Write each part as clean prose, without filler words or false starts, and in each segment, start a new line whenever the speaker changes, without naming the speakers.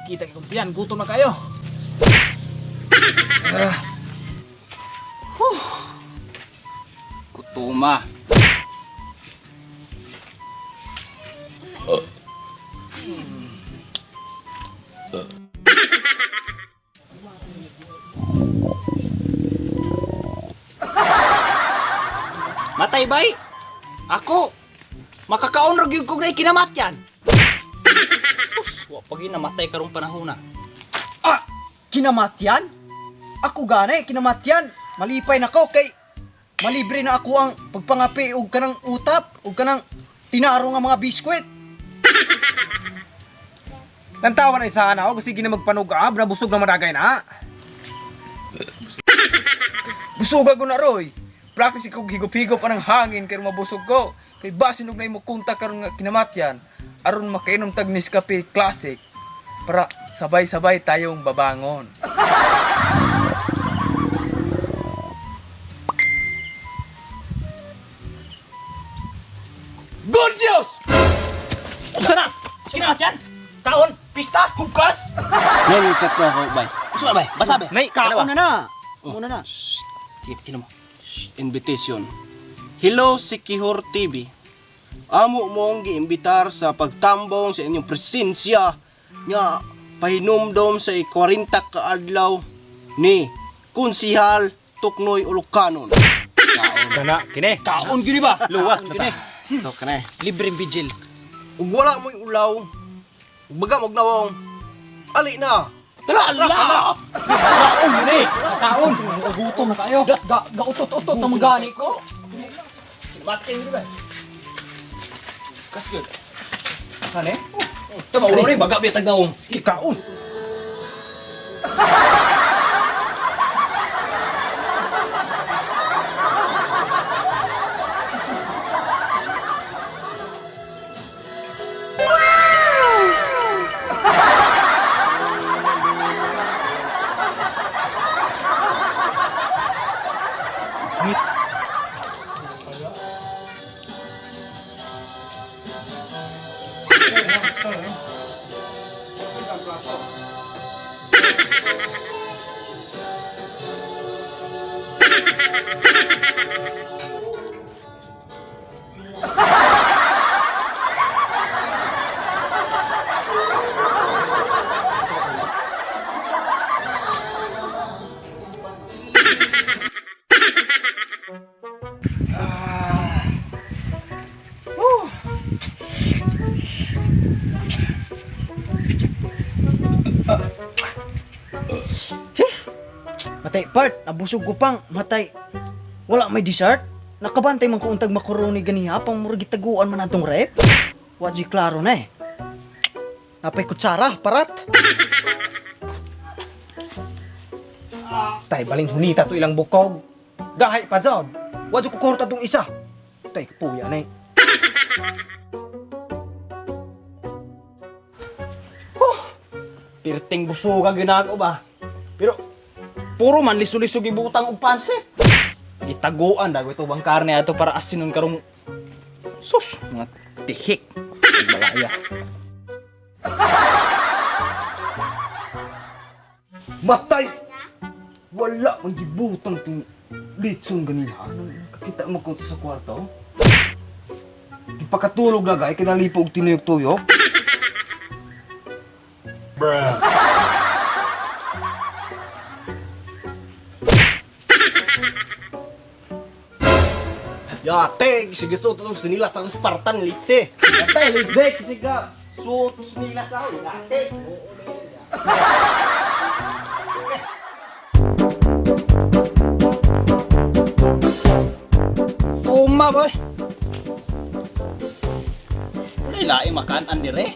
Kita kong tiyan, gutom na kayo. Ah. Huh. Kutuma. Matay bay. Ako makakaon ra gyud kog nay kinamatyan. Sus, wa pa gyud namatay karong panahon na.
Ah! Kinamatyan? Ako gani, kinamatyan. Malipay na ko kay malibre na ako ang pagpangapi og kanang utap og kanang tinaro nga mga biskwit.
Nantawa na isa na ako kasi na magpanugab, nabusog na maragay na. Busog ako na roy. Practice ko higop-higop anang hangin kay mabusog ko. Kay basin og na imo kunta karon nga kinamatyan aron makainom tag Nescafe Classic para sabay-sabay tayong babangon.
Good news! Usa na! Kinamatyan! Kaon! Pista! Hugkas! Nay, chat na ako, bay. Usa na, bay. Basa, bay.
Nay,
Kaon na na. Muna na.
Sige, kina mo.
Invitation. Hello Sikihor TV. Amo mong giimbitar sa pagtambong sa inyong presensya nga pahinumdom sa 40 ka adlaw ni Konsihal Tuknoy Ulucanon.
Kana kini.
Kaon gyud ba?
Luwas na ta.
So kane.
Libreng vigil.
Ug wala mo'y ulaw, ug baga mo nawong, ali na.
Tala, ala! Kaon ni! Kaon!
Gutom na kayo. Ga, ga utot-utot na mga gani ko.
Kinamatyan gyud ba? Kas gyud.
Kani?
Tama ulo ni baga bitag naong.
Kaon.
Matay part, nabusog ko pang matay. Wala may dessert. Nakabantay man ko untag makaroni ganiha pang murag gitaguan man atong rep. Wa di klaro na eh. Napay kutsara, parat.
Tay baling hunita to ilang bukog. Gahay pa jod. Wa jud ko kurta tong isa. Tay kapuya na eh.
Pirting busuga gyud ba? Pero puro man liso-liso gibutang og pansit. Gitaguan dago ito bang karne ato para asinon karong sus mga tihik. Balaya.
Matay! Wala man gibutang tong litson ganiha. Kakita mo ko to sa kwarto. Gipakatulog na gay kinalipo og tinuyok-tuyok.
Yate, sige suot tong sinila sa Spartan litse. Yate, litse sige. Suot nila sa yate.
Tuma boy. Wala laing makan dire.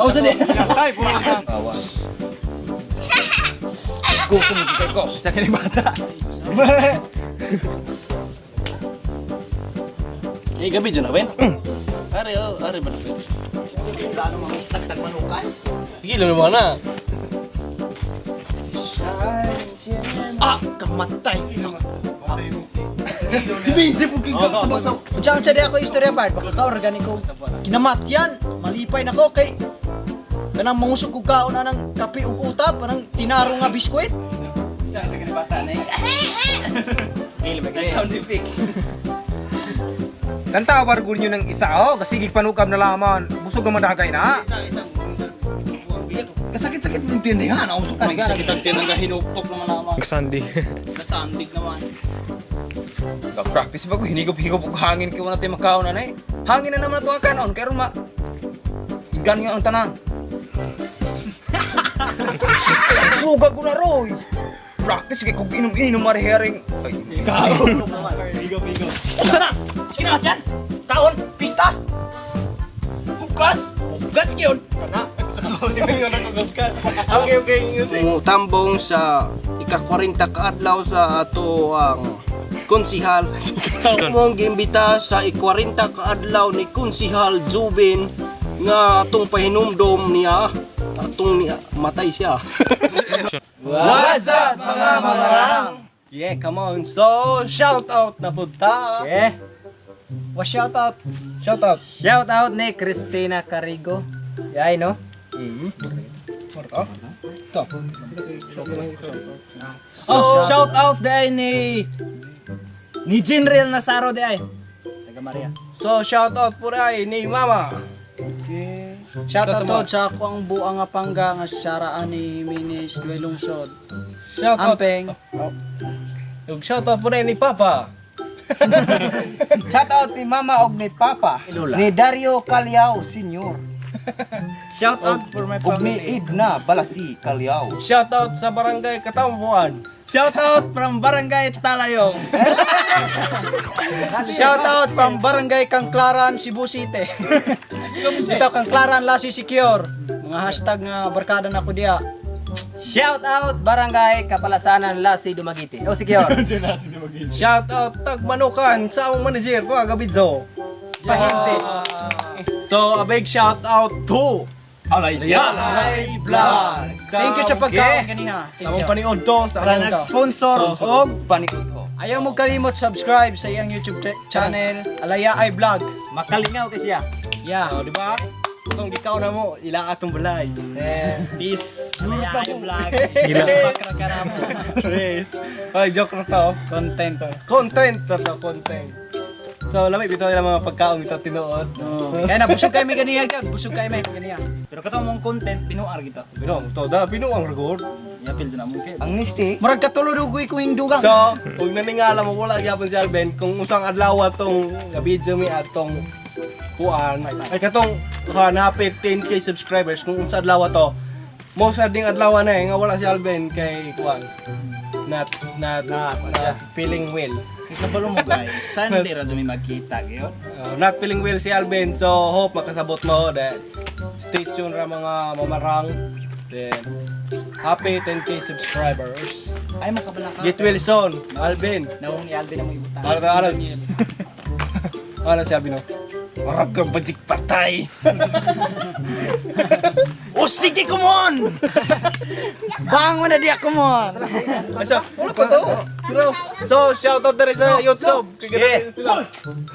Oh, sa di.
Tay, pura.
Awas. Gutom jud ko.
Sa kini bata.
Eh gabi dyan na ben. Are oh, are ba na
Plano mga istag-tag manukan.
Gila naman na.
Shine, shine.
Ah, kamatay.
Si Vince po kay sa
Unsa unsa di ako istorya part, baka ka organik ko kinamatyan, malipay nako kay kanang mangusog kog kaon anang kape ug utab, anang tinaro nga biskwit.
Sound effects.
Tantawar gud nyo ng isa oh, kasigig panukab na laman. Busog naman dagay na.
Kasakit-sakit ng tindihan. Ako sa sakit ang tinang hinuktok naman naman.
Nagsandig.
Nasandig naman.
Ka-practice ba ko hinigop-higop og hangin kay wala tay makaon anay. Hangin na naman ato ang kanon kay ma Igan nga ang tanan. Suga ko na roy. Practice kay kog inom-inom marihering. Ay,
Usa na! Kinamatyan! Kaon! Pista! Hugas! Hugas yun!
Okay. Tambong sa ika-40 kaadlaw sa ato ang konsihal. Mong giimbita sa i-40 kaadlaw ni Konsihal Jubin nga atong pahinumdom niya atong niya, matay siya.
What's up mga marang?
Yeah, come on. So, shout out na punta.
Yeah!
Wa shout out.
Shout out.
Shout out ni Christina Carigo. Yay no? Oh, shout out day ni Jinril Nazaro day. Taga Maria.
So, shout out po ay ni Mama.
Shout out to sa ako ang buang nga pangga nga saraan ni Minis Duelungsod.
Shout out.
Ampeng.
Ug shout out po ni Papa.
Shout out ni Mama og ni Papa. Ni Dario Calyao Senior.
Shout out for my
Ug ni Edna Balasi Calyao.
Shout out sa Barangay Katambuan.
Shout out from Barangay Talayong.
Shout out from Barangay Kangklaran, Cebu City. Dito Kangklaran Lasi Secure. Mga hashtag nga barkada na ko diya.
Shout out Barangay Kapalasanan Lasi Dumaguete. Oh, secure.
Shout out Tagmanukan sa among manager ko Gabidzo.
Pahinte.
So, a big shout out to Alay Vlog.
Thank you sa pagkaon ganiha.
Sa
Thank
among
you.
paniod to, sa
Sa
among
nag-sponsor og
Paniud ho.
Ayaw mo kalimot subscribe sa iyang YouTube channel, Alaya Ay Vlog.
Makalingaw kasi siya.
Yeah.
Oh, di ba? Itong gikaw na mo, ila atong balay.
Peace. Alaya Vlog.
Yes. Ay, joke na to.
Content.
Content na to, content. So, lamig bitaw nila mga pagkaon ito tinuod.
Kaya na busog kay mi ganiha gyud, busog kay mi ganiha.
Pero katong mong content pinuar kita.
Binuang to, da binuang record.
Yapil din among kay.
Ang nisti.
Murag katulo dugoy ko ing dugang.
So, ug naningala mo wala gyapon si Alvin kung usang adlaw atong video mi atong kuan. Ay katong kuan hapit 10K subscribers kung unsa adlaw to. Mo sa ding adlaw na eh, nga wala si Alvin kay kuan. Not not not feeling well.
Kay kabalo mo guys, Sunday ra jud mi magkita gyud.
Not feeling well si Alvin, so hope makasabot mo that stay tuned ra mga mamarang. Then happy 10K subscribers.
Ay makabala ka.
Get well soon, Alvin.
Nawong ni Alvin ang ibutang.
Ano ano? Ano si Alvin? No? Arag kang bajik patay.
Oh sige, come on!
Bang mo na diya ko mo.
Asa, wala pa to. Bro. So, shout out na rin sa YouTube. Kaya sila.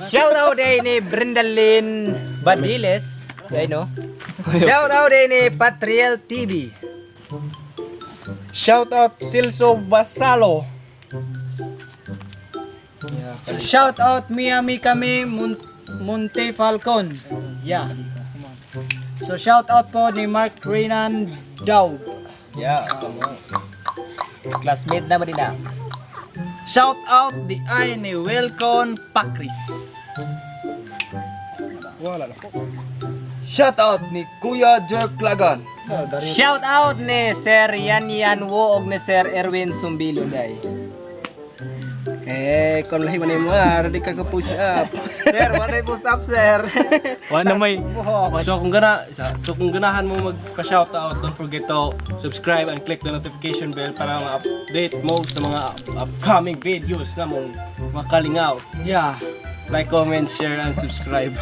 Shout out day ni Brendalyn Badiles. Ay no. Shout out day ni Patriel TV.
Shout out Silso Basalo.
So, shout out Miami kami Monte Falcon. Yeah. So shout out po ni Mark Renan Daw.
Yeah, come on.
Classmate na ba din na? Shout out di ay ni Welcon Pakris.
Wala na po.
Shout out ni Kuya Jerk Lagan.
Shout out ni Sir Yan Yan Wo og ni Sir Erwin Sumbilo day.
Eh, kung lahi man mo ah, ready ka ka push up.
Sir, wala push up sir.
Wala na may...
So kung ganahan mo magpa-shout out, don't forget to subscribe and click the notification bell para ma-update mo sa mga upcoming videos na mong makalingaw.
Yeah.
Like, comment, share, and subscribe.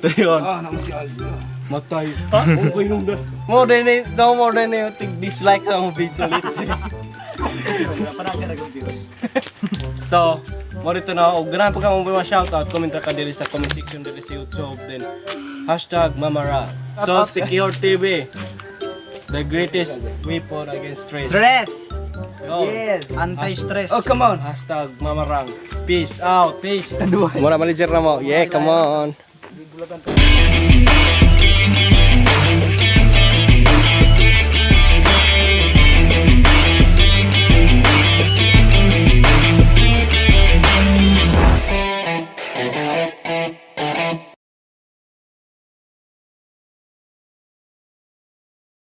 Ito yun.
Ah, naman si Alvin.
Matay. Ha? Okay yung More than no more than yung dislike sa akong video. Let's see. So, mo rito na og ganahan pa ka mo mga shoutout, comment ra ka diri sa comment section diri sa YouTube, then #Mamara. So, Secure TV, the greatest weapon against stress.
Stress.
Yo.
Yes.
Anti-stress.
Oh, come on.
#Mamarang. Peace out. Peace. Mura manager na mo. Yeah, come on.